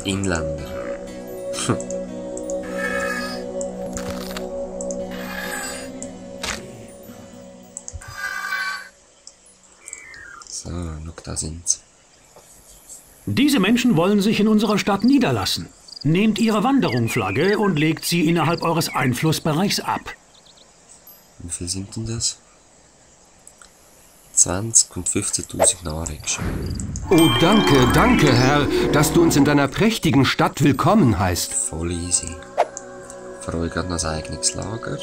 Inländer. So, schau, da sind sie. Diese Menschen wollen sich in unserer Stadt niederlassen. Nehmt ihre Wanderungsflagge und legt sie innerhalb eures Einflussbereichs ab. Wie viel sind denn das? 20 und 15.000 Nachrichten. Oh, danke, danke, Herr, dass du uns in deiner prächtigen Stadt willkommen heißt. Voll easy. Für euch gerade noch ein eigenes Lager.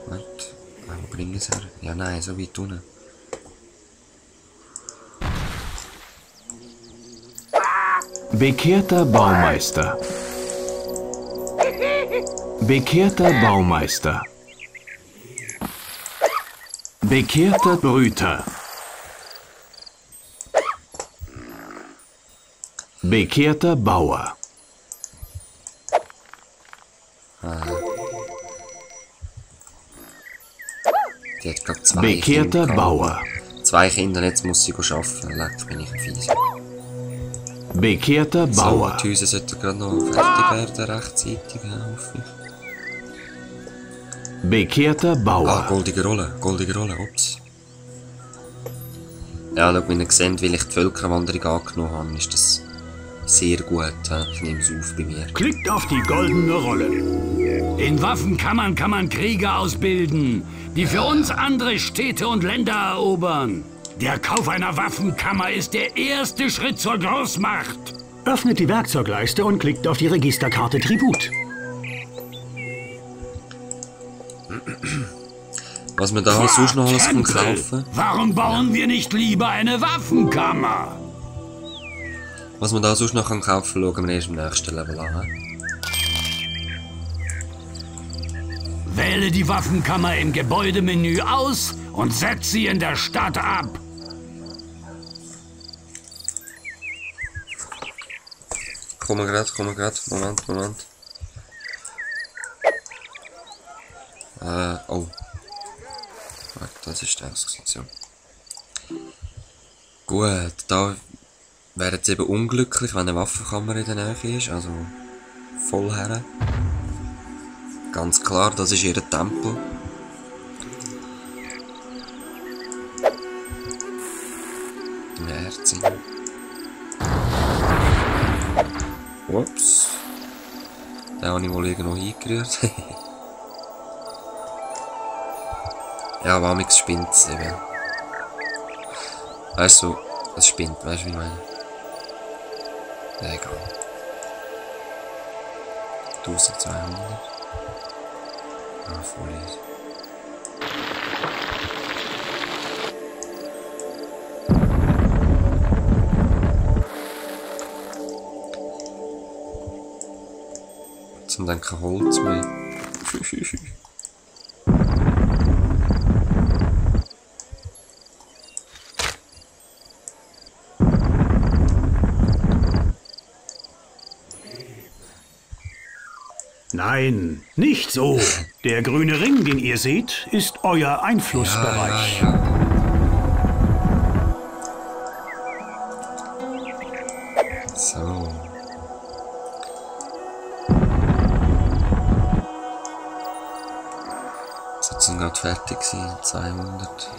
Warte, wo bringen sie her? Ja, nein, so weit unten. Bekehrter Baumeister. Bekehrter Baumeister. Bekehrter Brüter. Bekehrter Bauer. Die hat gerade 2 Bekehrter Kinder Bauer. 2 Kinder, und jetzt muss sie arbeiten. Leck, bin ich ein Fies. Bekehrter So, Bauer. die Häuser sollten gerade noch fertig werden, rechtzeitig, hoffe ich. Bekehrter Bauer. Goldige Rolle, ups. Ja, schau, wenn ihr seht, weil ich die Völkerwanderung angenommen habe, ist das sehr gut. Ich nehme es auf bei mir. Klickt auf die goldene Rolle. In Waffenkammern kann man Krieger ausbilden, die für uns andere Städte und Länder erobern. Der Kauf einer Waffenkammer ist der erste Schritt zur Großmacht. Öffnet die Werkzeugleiste und klickt auf die Registerkarte Tribut. Was man da sonst noch alles kann kaufen. Warum bauen wir nicht lieber eine Waffenkammer? Was man da sonst noch kann kaufen, schauen wir erst im nächsten Level an. Wähle die Waffenkammer im Gebäudemenü aus und setz sie in der Stadt ab. Kommen grad. Moment. Oh. Warte, das ist die Exekution. Gut, da wäre es eben unglücklich, wenn eine Waffenkammer in der Nähe ist, also voll her. Ganz klar, das ist ihr Tempel. Herzchen. Ups. Den habe ich wohl irgendwo eingerührt. Ja, aber amix spinnt es eben. Weißt du, es spinnt, weißt du, wie ich meine? Ja, egal. 1200. Ah, voll easy. Zum dann kein Holz mehr. Nein, nicht so. Der grüne Ring, den ihr seht, ist euer Einflussbereich. Ja. So. Jetzt sind gerade fertig gewesen, 200.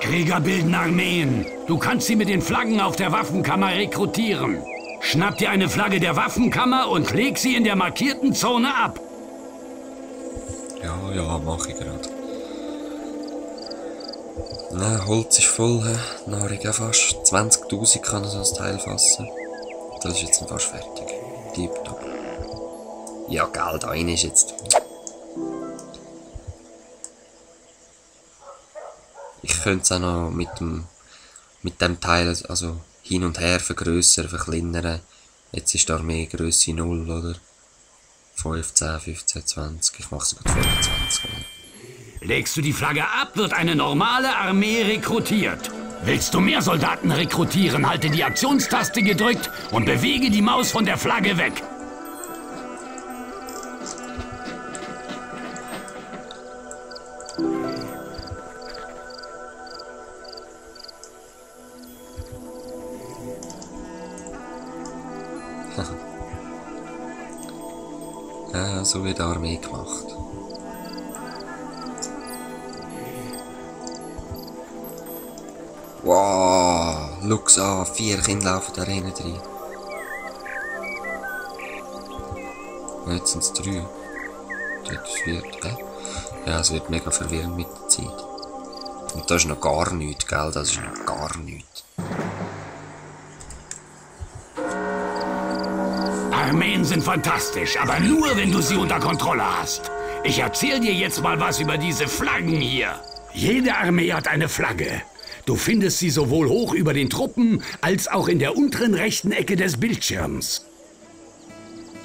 Krieger bilden Armeen. Du kannst sie mit den Flaggen auf der Waffenkammer rekrutieren. Schnapp dir eine Flagge der Waffenkammer und leg sie in der markierten Zone ab. Ja, mach ich gerade. Na, Holz ist voll, Nahrung auch fast. 20.000 kann er so ein Teil fassen. Das ist jetzt fast fertig. Tipptopp. Ja, Geld, da rein ist jetzt. Ich könnte es auch noch mit dem Teil, also hin und her vergrössern, verkleinern. Jetzt ist die Armeegrösse 0, oder? 15, 15, 20. Ich mache es sogar 25. Oder? Legst du die Flagge ab, wird eine normale Armee rekrutiert. Willst du mehr Soldaten rekrutieren, halte die Aktionstaste gedrückt und bewege die Maus von der Flagge weg. so wie die Armee gemacht. Wow, schau's an, 4 Kinder laufen da rein rein. Und jetzt sind es 3. Das wird, ja, es wird mega verwirrend mit der Zeit. Und das ist noch gar nichts, gell? Das ist noch gar nichts. Armeen sind fantastisch, aber nur, wenn du sie unter Kontrolle hast. Ich erzähl dir jetzt mal was über diese Flaggen hier. Jede Armee hat eine Flagge. Du findest sie sowohl hoch über den Truppen, als auch in der unteren rechten Ecke des Bildschirms.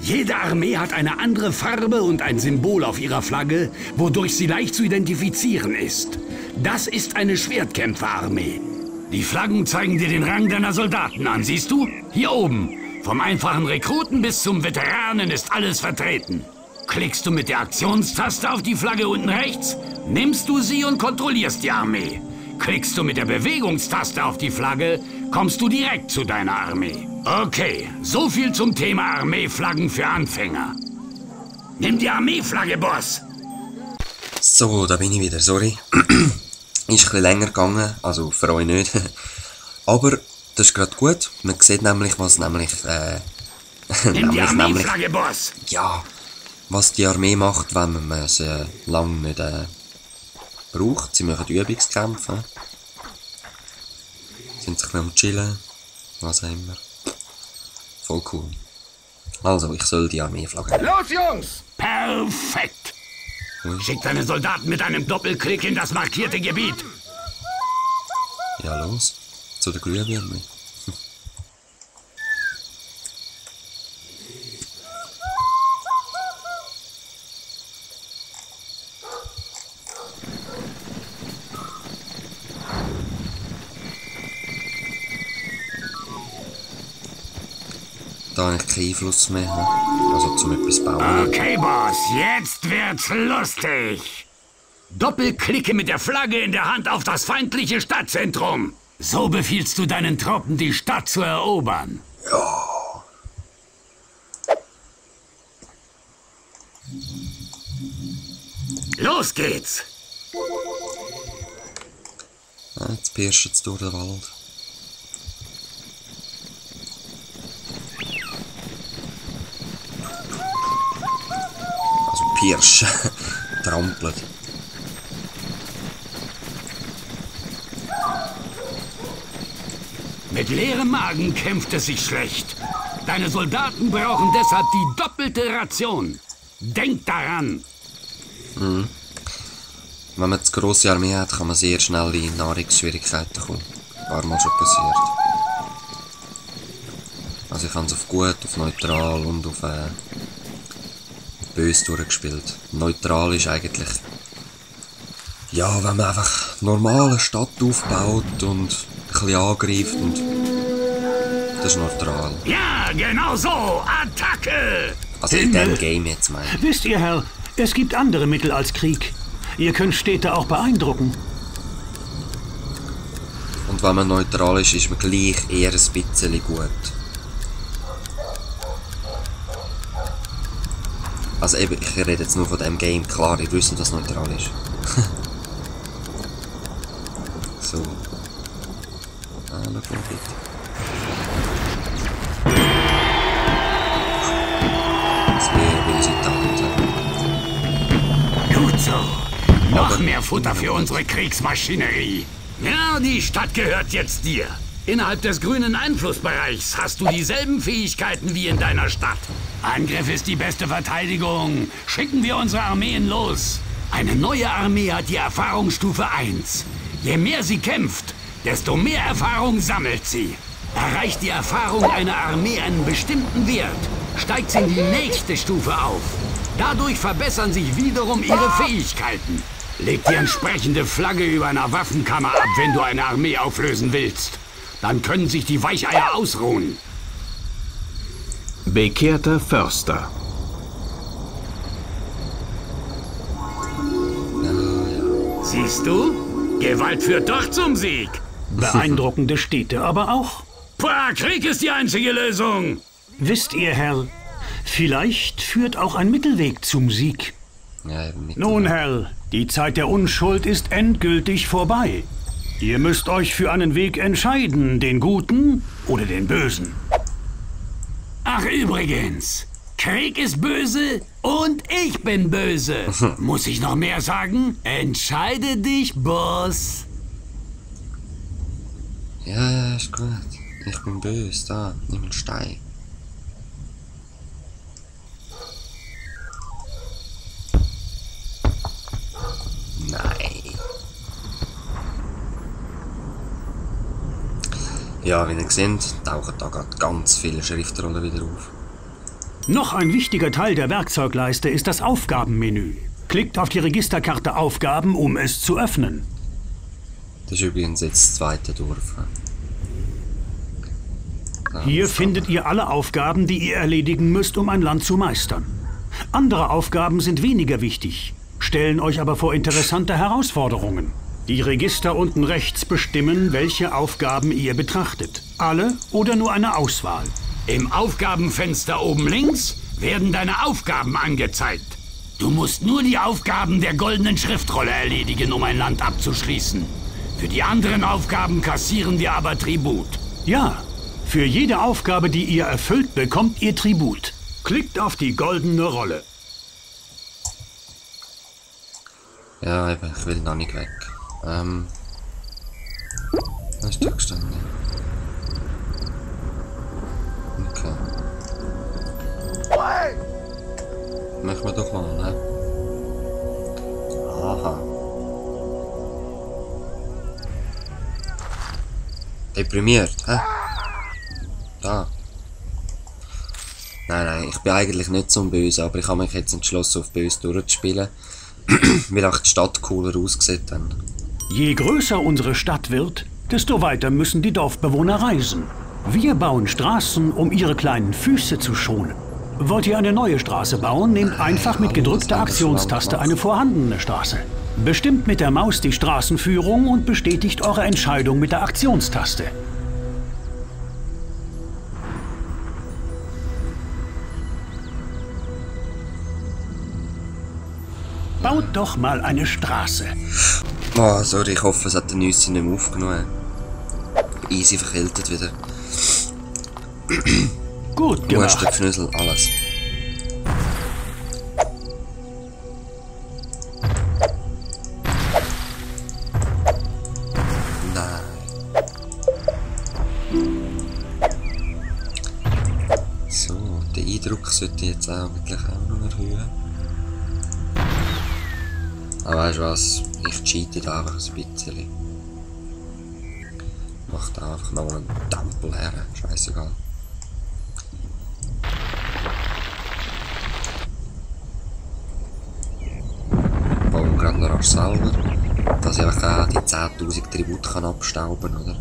Jede Armee hat eine andere Farbe und ein Symbol auf ihrer Flagge, wodurch sie leicht zu identifizieren ist. Das ist eine Schwertkämpferarmee. Die Flaggen zeigen dir den Rang deiner Soldaten an, siehst du? Hier oben. Vom einfachen Rekruten bis zum Veteranen ist alles vertreten. Klickst du mit der Aktionstaste auf die Flagge unten rechts, nimmst du sie und kontrollierst die Armee. Klickst du mit der Bewegungstaste auf die Flagge, kommst du direkt zu deiner Armee. Okay, so viel zum Thema Armeeflaggen für Anfänger. Nimm die Armeeflagge, Boss! So, da bin ich wieder, sorry. Ist ein bisschen länger gegangen, also für euch nicht. Aber das ist gerade gut. Man sieht nämlich, was nämlich... Nimm die Armeeflagge, Boss! Ja, was die Armee macht, wenn man sie lange nicht braucht. Sie machen Übungskämpfe. Sind sich am Chillen. Was auch immer. Voll cool. Also, ich soll die Armeeflagge. Los, Jungs! Perfekt! Schick deine Soldaten mit einem Doppelklick in das markierte Gebiet. Ja, los. Zu der Glühbirne. Da habe ich keinen Einfluss mehr. Also zum etwas bauen. Okay, Boss, jetzt wird's lustig. Doppelklicke mit der Flagge in der Hand auf das feindliche Stadtzentrum. So befiehlst du deinen Truppen, die Stadt zu erobern. Ja. Los geht's. Jetzt pirscht es durch den Wald. Also pirschen. Trampelt. Mit leerem Magen kämpft es sich schlecht. Deine Soldaten brauchen deshalb die doppelte Ration. Denk daran. Mhm. Wenn man eine grosse Armee hat, kann man sehr schnell in Nahrungsschwierigkeiten kommen. Ein paar Mal schon passiert. Also ich habe es auf gut, auf neutral und auf böse durchgespielt. Neutral ist eigentlich... Ja, wenn man einfach normal eine Stadt aufbaut und ein bisschen angreift und... Das ist neutral. Ja, genau so. Attacke! Also in dem Game jetzt meine ich. Wisst ihr, Herr, es gibt andere Mittel als Krieg. Ihr könnt Städte auch beeindrucken. Und wenn man neutral ist, ist man gleich eher ein bisschen gut. Also eben, ich rede jetzt nur von dem Game. Klar, ihr wisst, dass es neutral ist. So. Ah, schau mal bitte. Das wäre böse Tante. Gut so. Noch mehr Futter für unsere Kriegsmaschinerie. Ja, die Stadt gehört jetzt dir. Innerhalb des grünen Einflussbereichs hast du dieselben Fähigkeiten wie in deiner Stadt. Angriff ist die beste Verteidigung. Schicken wir unsere Armeen los. Eine neue Armee hat die Erfahrungsstufe 1. Je mehr sie kämpft, desto mehr Erfahrung sammelt sie. Erreicht die Erfahrung einer Armee einen bestimmten Wert, steigt sie in die nächste Stufe auf. Dadurch verbessern sich wiederum ihre Fähigkeiten. Leg die entsprechende Flagge über einer Waffenkammer ab, wenn du eine Armee auflösen willst. Dann können sich die Weicheier ausruhen. Bekehrter Förster. Siehst du? Gewalt führt doch zum Sieg. Beeindruckende Städte aber auch. Pah, Krieg ist die einzige Lösung. Wisst ihr, Herr, Vielleicht führt auch ein Mittelweg zum Sieg. Ja, eben mit. Nun, Herr, die Zeit der Unschuld ist endgültig vorbei. Ihr müsst euch für einen Weg entscheiden, den guten oder den bösen. Ach, übrigens, Krieg ist böse und ich bin böse. Muss ich noch mehr sagen? Entscheide dich, Boss. Ja, ist gut. Ich bin böse, da, nimm einen Stein. Nein. Ja, wie ihr seht, tauchen da gerade ganz viele Schriftrollen wieder auf. Noch ein wichtiger Teil der Werkzeugleiste ist das Aufgabenmenü. Klickt auf die Registerkarte Aufgaben, um es zu öffnen. Das ist übrigens jetzt das zweite Dorf. Hier findet ihr alle Aufgaben, die ihr erledigen müsst, um ein Land zu meistern. Andere Aufgaben sind weniger wichtig, stellen euch aber vor interessante Herausforderungen. Die Register unten rechts bestimmen, welche Aufgaben ihr betrachtet. Alle oder nur eine Auswahl. Im Aufgabenfenster oben links werden deine Aufgaben angezeigt. Du musst nur die Aufgaben der goldenen Schriftrolle erledigen, um ein Land abzuschließen. Für die anderen Aufgaben kassieren wir aber Tribut. Ja, für jede Aufgabe, die ihr erfüllt, bekommt ihr Tribut. Klickt auf die goldene Rolle. Ja, eben, ich will noch nicht weg. Was ist da gestanden? Okay. Machen wir doch mal, ne? Aha. Deprimiert, hä? Da. Nein, ich bin eigentlich nicht so böse, aber ich habe mich jetzt entschlossen, auf böse durchzuspielen, weil auch die Stadt cooler aussieht dann. Je größer unsere Stadt wird, desto weiter müssen die Dorfbewohner reisen. Wir bauen Straßen, um ihre kleinen Füße zu schonen. Wollt ihr eine neue Straße bauen, nehmt einfach mit gedrückter Aktionstaste eine vorhandene Straße. Bestimmt mit der Maus die Straßenführung und bestätigt eure Entscheidung mit der Aktionstaste. Baut doch mal eine Straße. Oh, sorry, ich hoffe, es hat den Nüsse nicht mehr aufgenommen. Easy verkältet wieder. Gut Musst der gemacht. Knüssel, alles. Nein. So, den Eindruck sollte ich jetzt eigentlich auch noch erhöhen. Aber weißt du was? Ich cheate da einfach ein bisschen. Mach da einfach noch einen Tempel her, scheißegal. Bauen gerade noch rasch selber, dass ich einfach auch die 10.000 Tribut kann abstauben, oder?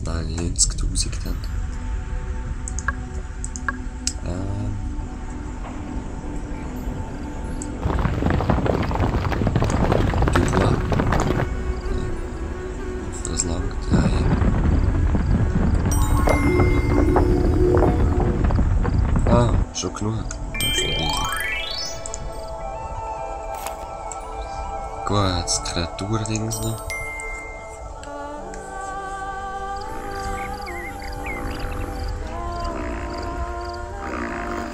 Nein, die 90.000 dann. Das langt, nein. Ah, schon genug. Das ist nicht easy. Gut, das Kreaturdings noch.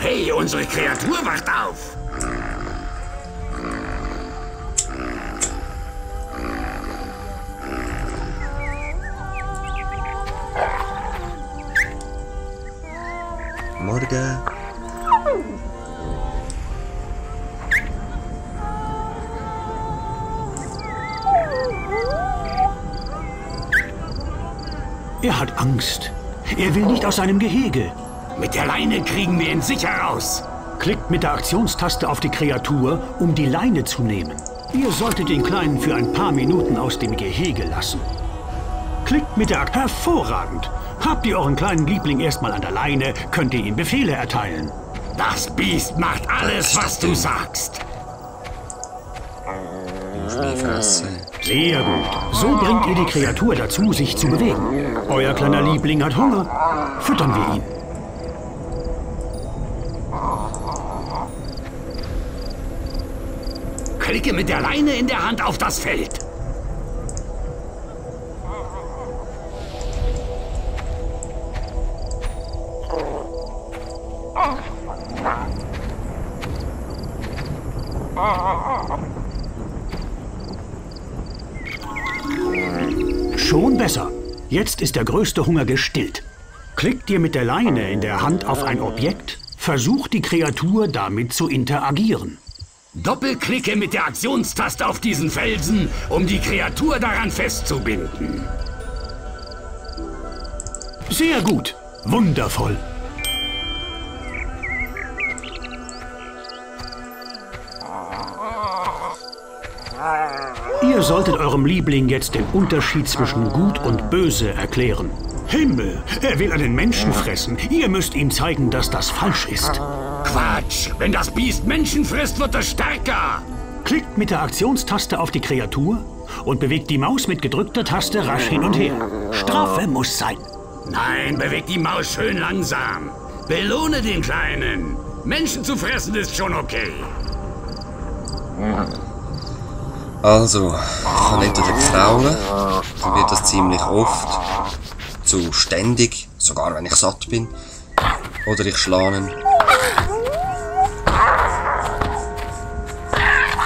Hey, unsere Kreatur wacht auf! Morgen. Er hat Angst. Er will nicht aus seinem Gehege. Mit der Leine kriegen wir ihn sicher raus. Klickt mit der Aktionstaste auf die Kreatur, um die Leine zu nehmen. Ihr solltet den Kleinen für ein paar Minuten aus dem Gehege lassen. Klickt mit der Aktion. Hervorragend! Habt ihr euren kleinen Liebling erstmal an der Leine, könnt ihr ihm Befehle erteilen. Das Biest macht alles, was du sagst. Schneefresse. Sehr gut. So bringt ihr die Kreatur dazu, sich zu bewegen. Euer kleiner Liebling hat Hunger. Füttern wir ihn. Klicke mit der Leine in der Hand auf das Feld. Schon besser. Jetzt ist der größte Hunger gestillt. Klickt ihr mit der Leine in der Hand auf ein Objekt, versucht die Kreatur damit zu interagieren. Doppelklicke mit der Aktionstaste auf diesen Felsen, um die Kreatur daran festzubinden. Sehr gut. Wundervoll. Ihr solltet eurem Liebling jetzt den Unterschied zwischen Gut und Böse erklären. Himmel, er will einen Menschen fressen. Ihr müsst ihm zeigen, dass das falsch ist. Quatsch! Wenn das Biest Menschen frisst, wird es stärker! Klickt mit der Aktionstaste auf die Kreatur und bewegt die Maus mit gedrückter Taste rasch hin und her. Strafe muss sein. Nein, bewegt die Maus schön langsam. Belohne den Kleinen. Menschen zu fressen ist schon okay. Also, ich kann entweder kraulen, dann wird das ziemlich oft zu ständig, sogar wenn ich satt bin. Oder ich schlage ihn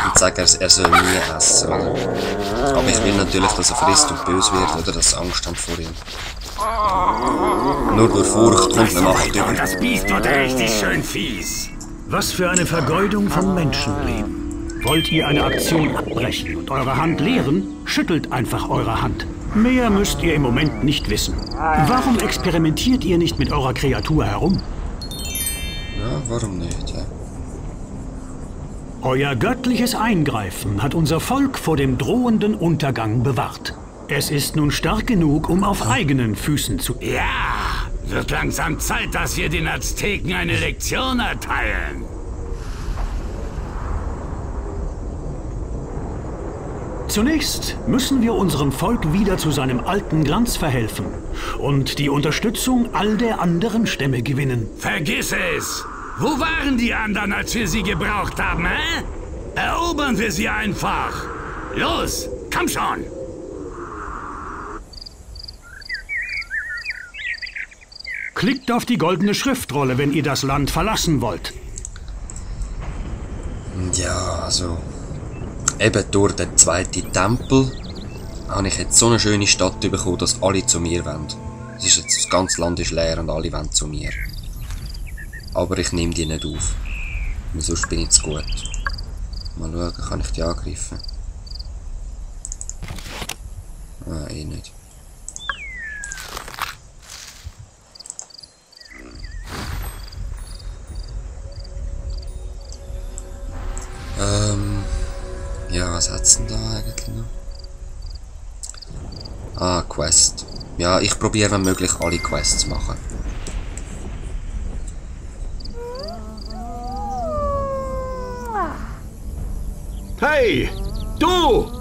und sage, er soll nie essen, oder? Aber ich will natürlich, dass er frisst und böse wird, oder dass sie Angst haben vor ihm. Nur durch Furcht kommt man Macht über. Und das Biest wird richtig schön fies. Was für eine Vergeudung von Menschenleben. Wollt ihr eine Aktion abbrechen und eure Hand leeren, schüttelt einfach eure Hand. Mehr müsst ihr im Moment nicht wissen. Warum experimentiert ihr nicht mit eurer Kreatur herum? Ja, warum nicht, ja? Euer göttliches Eingreifen hat unser Volk vor dem drohenden Untergang bewahrt. Es ist nun stark genug, um auf eigenen Füßen zu... Ja, wird langsam Zeit, dass wir den Azteken eine Lektion erteilen. Zunächst müssen wir unserem Volk wieder zu seinem alten Glanz verhelfen und die Unterstützung all der anderen Stämme gewinnen. Vergiss es! Wo waren die anderen, als wir sie gebraucht haben, hä? Erobern wir sie einfach! Los, komm schon! Klickt auf die goldene Schriftrolle, wenn ihr das Land verlassen wollt. Ja, also... Eben durch den zweiten Tempel habe ich jetzt so eine schöne Stadt bekommen, dass alle zu mir wollen. Es ist jetzt, das ganze Land ist leer und alle wollen zu mir. Aber ich nehme die nicht auf. Weil sonst bin ich zu gut. Mal schauen, kann ich die angreifen? Ah, eh nicht. Ja, was hat's denn da eigentlich noch? Ah, Quest. Ja, ich probiere, wenn möglich, alle Quests zu machen. Hey, du!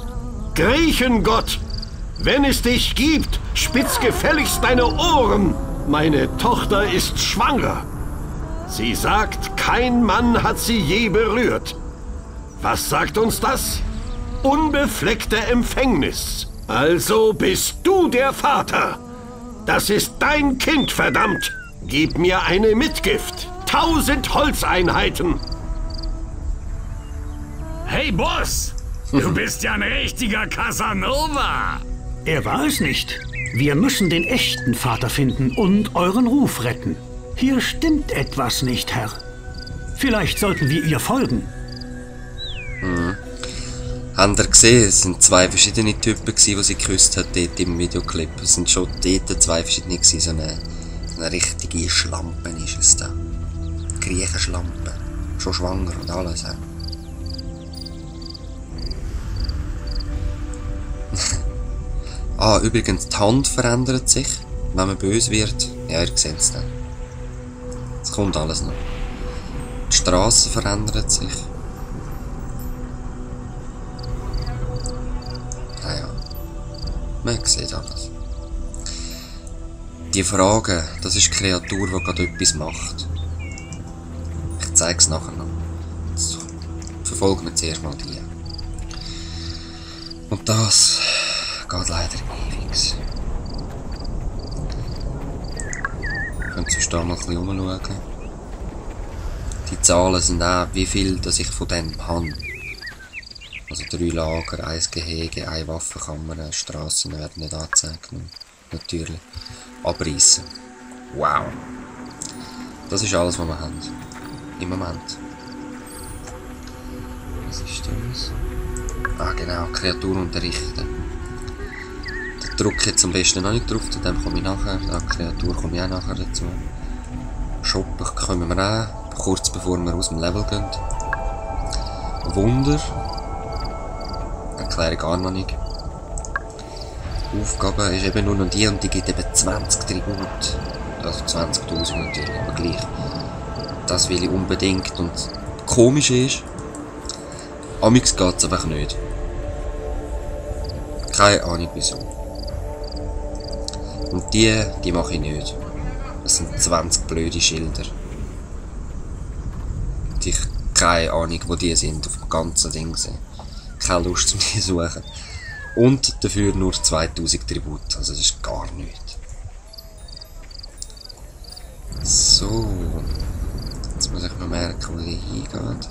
Griechengott! Wenn es dich gibt, spitz gefälligst deine Ohren! Meine Tochter ist schwanger. Sie sagt, kein Mann hat sie je berührt. Was sagt uns das? Unbefleckte Empfängnis. Also bist du der Vater. Das ist dein Kind, verdammt. Gib mir eine Mitgift. 1000 Holzeinheiten. Hey, Boss! Du bist ja ein richtiger Casanova! Er war es nicht. Wir müssen den echten Vater finden und euren Ruf retten. Hier stimmt etwas nicht, Herr. Vielleicht sollten wir ihr folgen. Habt ihr gesehen, es sind zwei verschiedene Typen, die sie geküsst hat dort im Videoclip. Es sind schon dort zwei verschiedene gewesen, so eine richtige Schlampe ist es da. Griechenschlampe. Schon schwanger und alles. Ah, übrigens, die Hand verändert sich, wenn man böse wird. Ja, ihr seht es dann. Es kommt alles noch. Die Straße verändert sich. Man sieht alles. Die Frage, das ist die Kreatur, die gerade etwas macht. Ich zeige es nachher noch. Jetzt verfolgen wir zuerst mal die. Und das geht leider ewig. Ich könnte sonst da mal ein bisschen rumschauen. Die Zahlen sind auch, wie viel dass ich von dem habe. Also 3 Lager, 1 Gehege, 1 Waffenkammer, Strassen werden nicht angezeigt. Natürlich. Abreißen. Wow. Das ist alles, was wir haben. Im Moment. Was ist das? Ah genau, Kreatur unterrichten. Da drücke ich jetzt am besten noch nicht drauf, zu dem komme ich nachher. Ah, Kreatur komme ich auch nachher dazu. Shoppen kommen wir auch, kurz bevor wir aus dem Level gehen. Wunder. Erkläre ich gar noch nicht. Aufgabe ist eben nur noch die und die gibt eben 20 Tribut. Also 20.000 natürlich, aber gleich. Das will ich unbedingt und komisch ist, amix geht es einfach nicht. Keine Ahnung wieso. Und die mache ich nicht. Das sind 20 blöde Schilder. Und ich keine Ahnung wo die sind auf dem ganzen Ding. Keine Lust zum die suchen. Und dafür nur 2000 Tribut, also das ist gar nichts. So. Jetzt muss ich mal merken, wo die hingeht.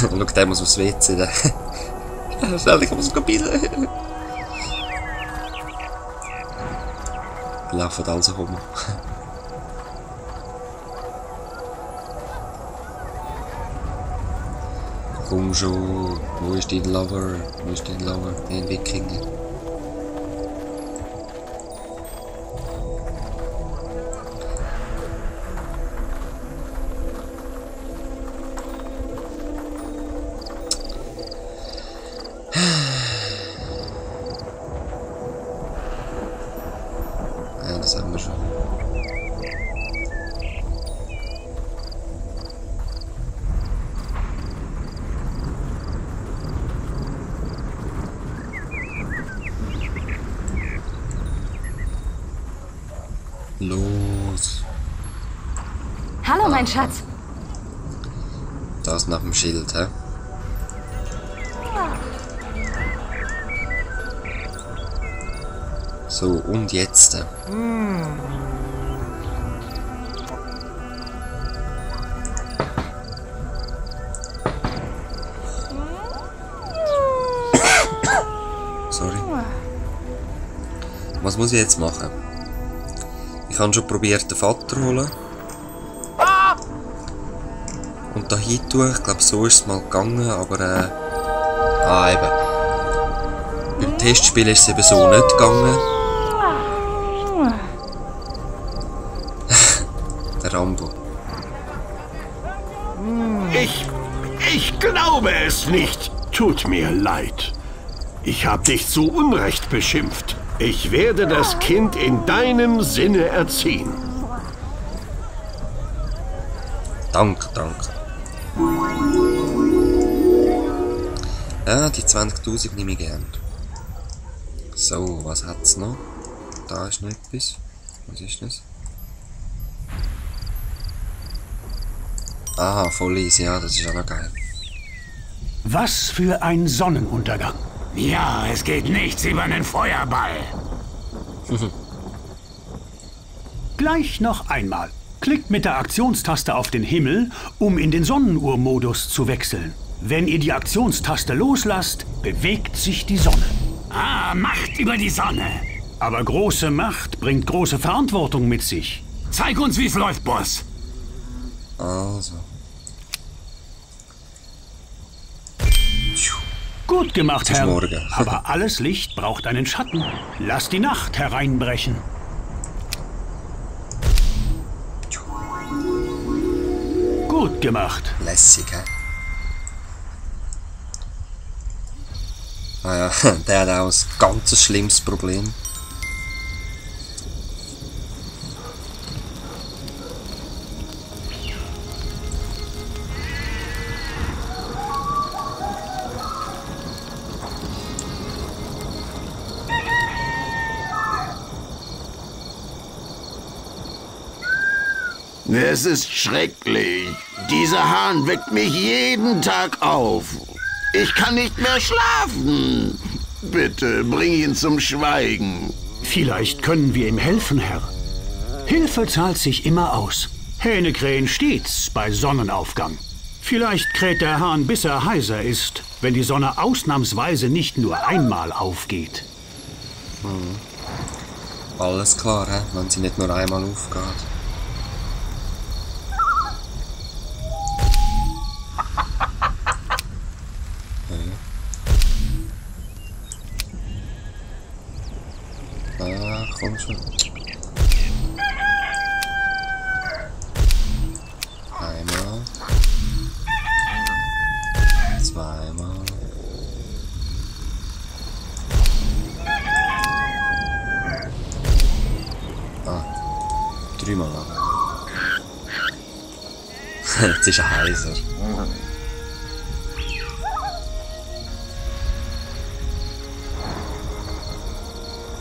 Schau, der muss aufs WC. Schnell, ich muss kapieren. Die laufen also rum. Komm schon, wo ist dein Lover? Wo ist dein Lover? Ein Wikinger. Ja, das haben wir schon. Los. Hallo, mein Schatz. Das nach dem Schild, hä? So, und jetzt. Sorry. Was muss ich jetzt machen? Ich habe schon probiert, den Vater zu holen. Und da hin tun. Ich glaube, so ist es mal gegangen, aber eben. Beim Testspiel ist es eben so nicht gegangen. Der Rambo. Ich glaube es nicht. Tut mir leid. Ich habe dich zu Unrecht beschimpft. Ich werde das Kind in deinem Sinne erziehen. Danke, danke. Ja, die 20.000 nehme ich gern. So, was hat's noch? Da ist noch etwas. Was ist das? Aha, voll easy, ja, das ist auch noch geil. Was für ein Sonnenuntergang. Ja, es geht nichts über einen Feuerball. Gleich noch einmal. Klickt mit der Aktionstaste auf den Himmel, um in den Sonnenuhrmodus zu wechseln. Wenn ihr die Aktionstaste loslasst, bewegt sich die Sonne. Ah, Macht über die Sonne. Aber große Macht bringt große Verantwortung mit sich. Zeig uns, wie es läuft, Boss. Also. Gut gemacht, Bis Herr. morgen. Aber alles Licht braucht einen Schatten. Lasst die Nacht hereinbrechen. Gut gemacht. Lässig, hä? Ah ja, der hat auch ein ganz schlimmes Problem. Es ist schrecklich. Dieser Hahn weckt mich jeden Tag auf. Ich kann nicht mehr schlafen. Bitte, bring ihn zum Schweigen. Vielleicht können wir ihm helfen, Herr. Hilfe zahlt sich immer aus. Hähne krähen stets bei Sonnenaufgang. Vielleicht kräht der Hahn, bis er heiser ist, wenn die Sonne ausnahmsweise nicht nur einmal aufgeht. Alles klar, he? Wenn sie nicht nur einmal aufgeht. Ah, komm schon. Einmal. Zweimal. Dreimal. Jetzt ist er heiser.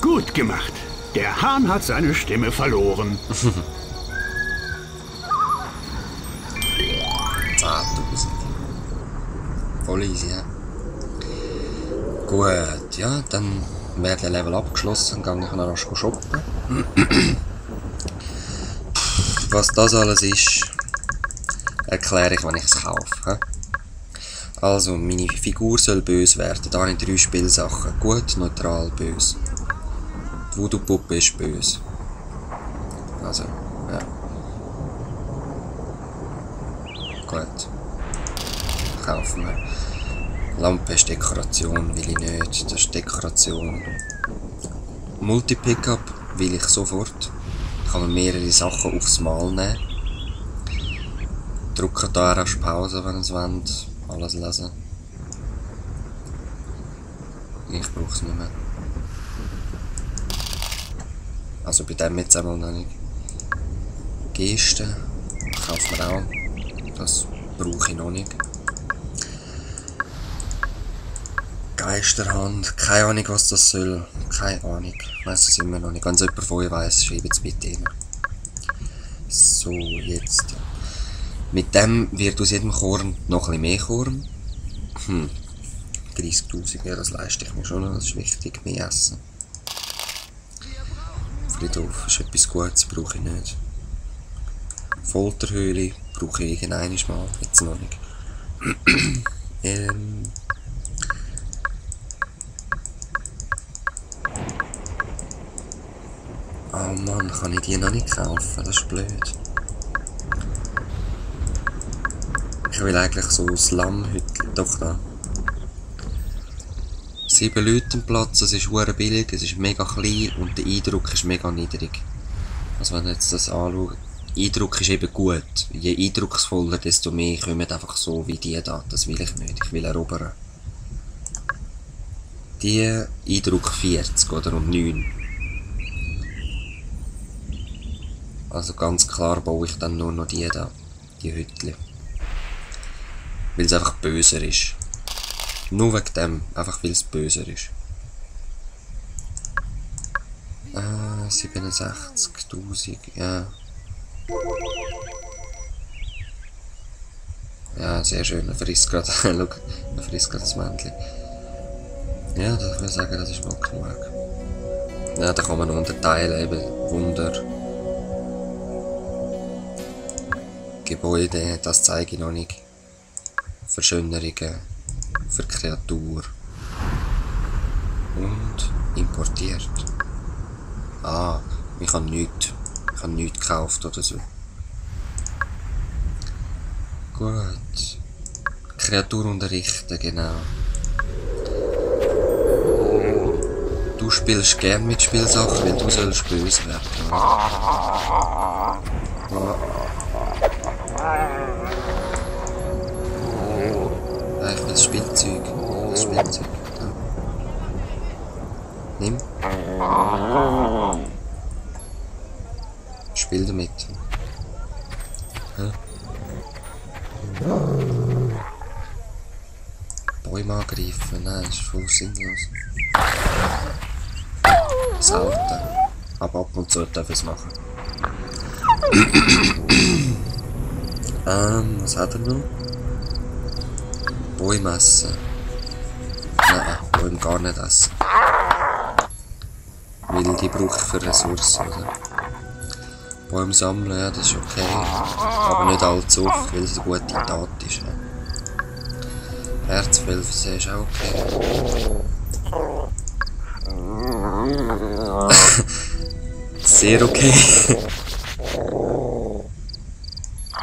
Gut gemacht. Der Hahn hat seine Stimme verloren. 10.000. Voll easy, ja. Gut, ja, dann wäre der Level abgeschlossen, dann gehe ich noch rasch shoppen. Was das alles ist, erkläre ich, wenn ich es kaufe. Also, meine Figur soll böse werden. Da habe ich 3 Spielsachen. Gut, neutral, böse. Die Voodoo-Puppe ist böse. Also, ja. Gut. Kaufen wir. Lampe ist Dekoration, will ich nicht. Das ist Dekoration. Multi-Pickup will ich sofort. Da kann man mehrere Sachen aufs Mal nehmen. Drückt da auf Pause, wenn ihr es wollt. Alles lesen. Ich brauche es nicht mehr. Also bei dem jetzt einmal noch nicht. Gesten kaufen wir auch. Das brauche ich noch nicht. Geisterhand. Keine Ahnung, was das soll. Keine Ahnung. Ich weiss es immer noch nicht. Wenn es jemand von euch weiss, schreibt es bitte rein. So, jetzt. Mit dem wird aus jedem Korn noch ein bisschen mehr Korn. 30.000, ja, das leiste ich mir schon noch. Das ist wichtig. Mehr essen. Friedhof ist etwas Gutes, brauche ich nicht. Folterhöhle brauche ich irgendwann mal. Jetzt noch nicht. Oh Mann, kann ich die noch nicht kaufen? Das ist blöd. Ich will eigentlich so ein Slum-Hütchen. Doch da. 7 Leute am Platz, es ist hure billig, es ist mega klein und der Eindruck ist mega niedrig. Also wenn ihr jetzt das anschaut, der Eindruck ist eben gut. Je eindrucksvoller, desto mehr kommen einfach so wie die da. Das will ich nicht, ich will erobern. Die Eindruck 40 oder um 9. Also ganz klar baue ich dann nur noch die da, die Hütchen. Weil es einfach böser ist. Nur wegen dem, einfach weil es böser ist. 67.000, ja. Ja, sehr schön, er frisst gerade, schau, er frisst gerade das Männchen. Ja, ich würde sagen, das ist mal genug. Ja, da kann man unterteilen, eben Wunder. Gebäude, das zeige ich noch nicht. Verschönerungen für Kreatur. Und importiert. Ah, ich habe nichts gekauft oder so. Gut. Kreatur unterrichten, genau. Du spielst gern mit Spielsachen, weil du sollst böse werden. Ja. Ja, ich will das Spielzeug. Das Spielzeug. Ja. Nimm. Spiel damit. Ja. Bäume angreifen, nein, das ist voll sinnlos. Selten. Aber ab und zu darf ich es machen. Was hat er noch? Bäume essen. Nein, Bäume gar nicht essen. Weil die brauche ich für Ressourcen, oder? Bäume sammeln, ja, das ist okay. Aber nicht allzu oft, weil es eine gute Tat ist. Ja. Herzwölfe ist auch okay. Sehr okay.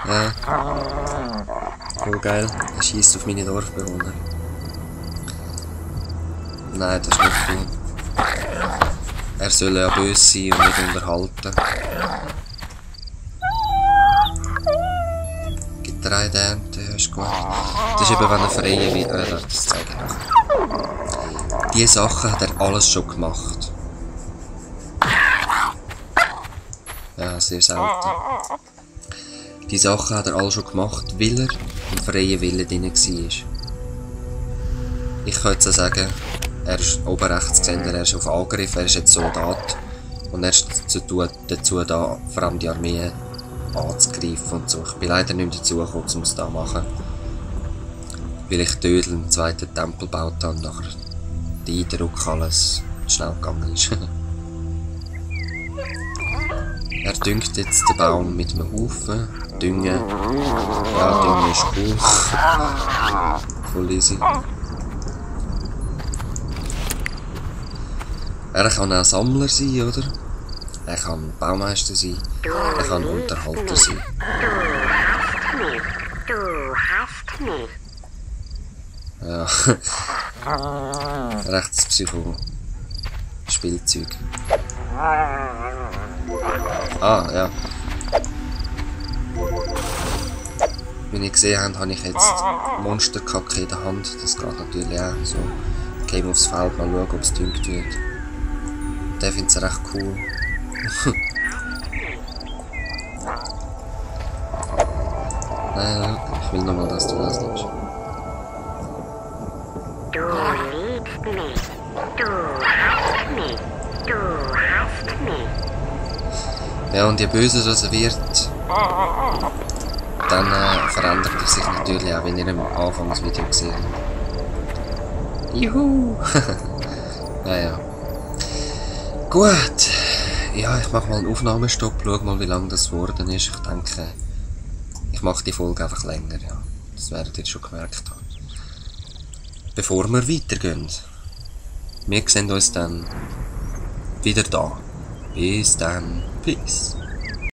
Ja. Voll geil. Er schießt auf meine Dorfbewohner. Nein, das ist nicht cool. Er soll ja böse sein und nicht unterhalten. Getreideernte, ja, ist gut. Das ist eben, wenn er freie Wille... das zeige ich nachher. Diese Sachen hat er alles schon gemacht. Ja, sehr selten. Die Sachen hat er alle schon gemacht, weil er im freien Willen drin war. Ich könnte so sagen, er ist oben rechts gesehen, er ist auf Angriff, er ist jetzt Soldat. Und er ist dazu da, vor allem die Armee anzugreifen und so. Ich bin leider nicht mehr dazu gekommen, um es da zu machen. Weil ich Dödel einen zweiten Tempel gebaut habe und nachher der Eindruck alles schnell gegangen ist. Er düngt jetzt den Baum mit einem Haufen. Düngen. Ja, Düngen ist cool. Voll easy. Er kann auch Sammler sein, oder? Er kann Baumeister sein. Er kann Unterhalter sein. Du hast mich. Ja. Rechtspsycho. Spielzeug. Ah, ja. Wie ihr gesehen habt, habe ich jetzt Monsterkacke in der Hand. Das geht natürlich auch so. Ich gehe aufs Feld mal schauen, ob es düngt wird. Der findet es recht cool. Nein, ich will nochmal, dass du das nimmst. Du liebst mich. Du hast mich. Du hast mich. Ja, und je böser das wird, dann verändert er sich natürlich auch, wenn ihr am Anfang das Video gesehen habt. Juhu! Naja. Gut. Ja, ich mache mal einen Aufnahmestopp, schau mal, wie lang das geworden ist. Ich denke, ich mache die Folge einfach länger, ja. Das werdet ihr schon gemerkt haben. Bevor wir weitergehen. Wir sehen uns dann wieder da. Bis dann. Peace.